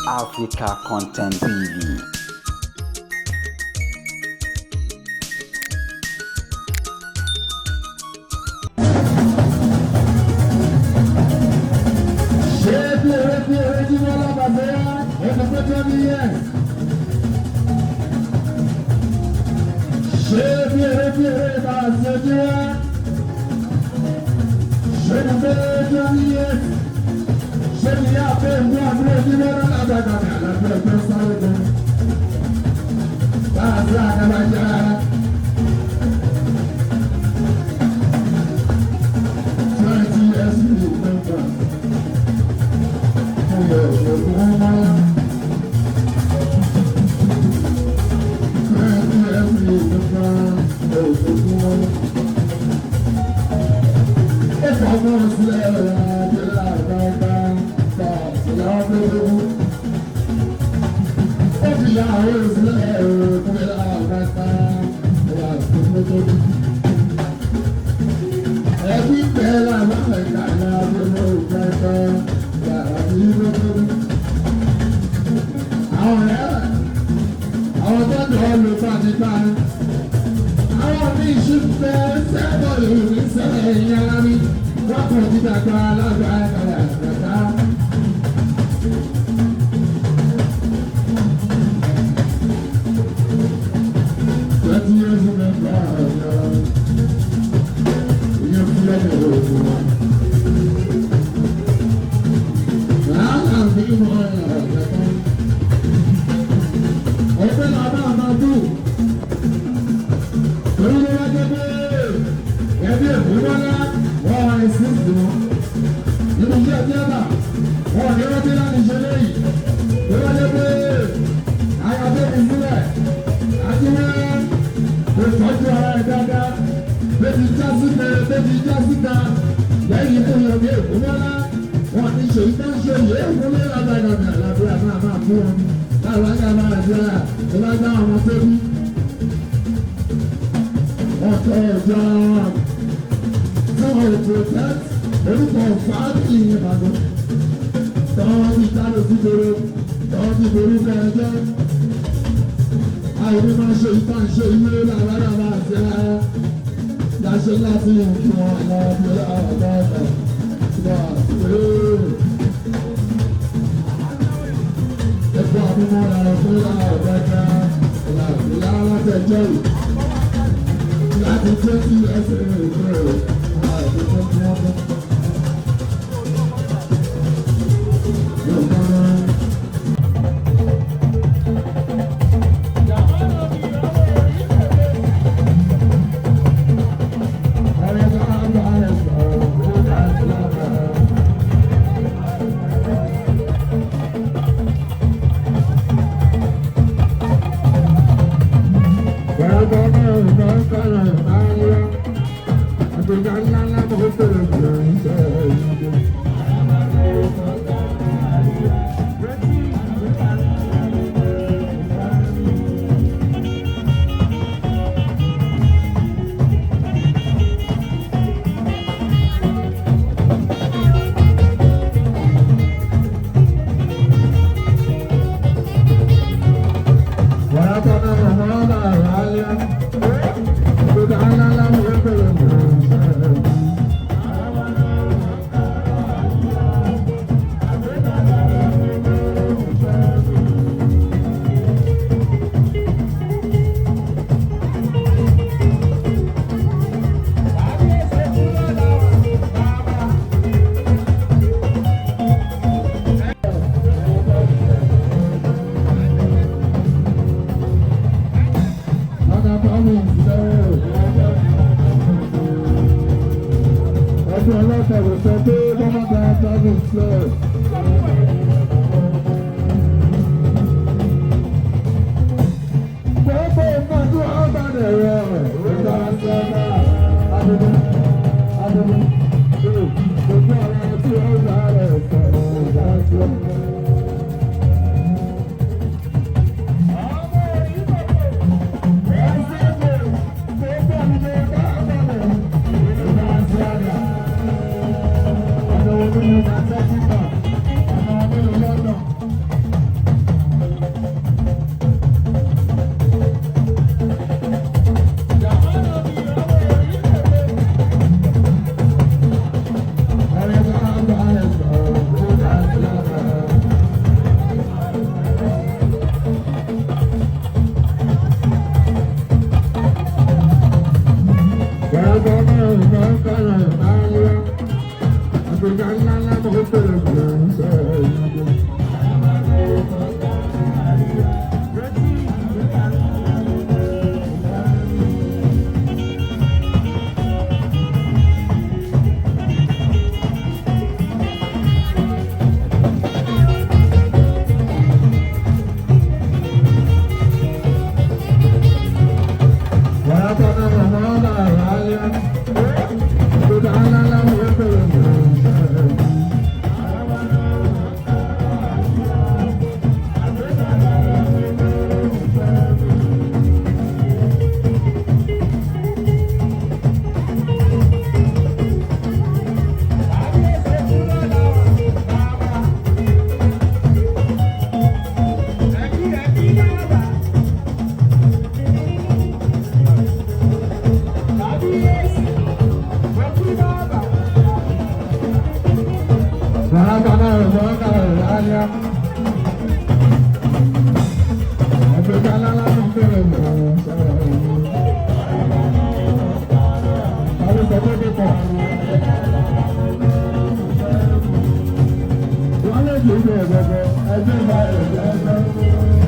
Africa Content TV. Ṣé bí eré bí eré tí wọ́n lábàbẹ́ ẹni pé 20 years. Ṣé bí eré bí eré bá a ṣe jí wá? Ṣé ní pé 20 years? Ṣé ní yá pé ìlú àbúrò tí wọ́n lábàbẹ́ àlàáfíà ẹgbẹ́ sáré gan? Bá a ṣe àgàbàjá. 20 years remember. Ẹbí bẹ́ẹ̀ làwọn ẹ̀ka náà bí mo gbà tán yàrá bí mo tó bí. Àwọn ọ̀rẹ́, àwọn tó ń dọ̀ lò pàtìpá, àwọn míì ṣì ń fẹ́ sẹ́bọ̀ ìrìn sẹ́lẹ̀ ẹ̀yìn ara mi wọ́n kò ti dàgbà lágbà ẹ̀kàlẹ̀ àgbàdá. 20 years remember, ìyẹn fúlẹ̀ ní òkú wọn. Láàlá fi mọ́ ẹ̀rọ ẹgbẹ́ náà bá máa dùn. Torí ló wá jẹ́ pé ẹbí Èkúmọ́lá wọ́n wá ní sísè wọn. Nínú iṣẹ́ tíátà, wọ́n ní rántí láti ṣe léyìí. Ló wá jẹ́ pé ayọ̀dé mi sílẹ̀ àti wọ́n kò tọ́jú ara ẹ̀ dáadáa. Bébí já síta, bébí já síta lẹ́yìn ikú Yomi Èkúmọ́lá. Wọ́n ní ṣèyí tó ń ṣe yìí Èkúmọ́lá lágbàdàn àlàáfíà máa máa fún wọn. Láwọn ajá máa jẹ́ ìbájá ọmọ tó bí. Wọ́n tọ́ ọjọ́ tí wọ́n ò protect orúkọ fáàkì yẹn bàgbọ́. Tọ́wọ́n ti jáde sígboro, tọ́wọ́n ti borí bẹ́ẹ̀ jẹ́. Àìní máa ṣe ìta ṣe ilé làwọn máa ṣe rárá. Láṣẹ láti yàn kí wọ́n lọ bí ọ̀gá ọ̀gá wà pé ẹ̀fọ́ àbímọ làwọn fún ọ̀gá ọ̀gá ìlà alátẹ̀jọ́ yìí láti jẹ́ kí ẹsẹ̀ rẹ̀ rẹ̀ àti tó kí wọ́n fún. Yorùbá náà. Ọdún ọlọ́sẹ̀ kò sọ pé bọ́mọ́ gba travel slow. Gbogbo nǹkan tí wọ́n bá dẹ̀ rẹ̀ ìgbà sọ́nà àdúgbò àdúgbò gbogbo ọ̀rọ̀ tí wọ́n bá rẹ̀ sọ̀rọ̀ ìgbà sọ́nà. Tania. Ẹgbẹ́ kálálá ló ń bẹ̀rẹ̀ mọ̀ sọ̀rọ̀ òun. Àwọn sọ pé kò kọ̀. Wọ́n lè dùn bẹ́ẹ̀ gbẹgbẹ́ ẹgbẹ́ bá ẹgbẹ́ ẹgbẹ́.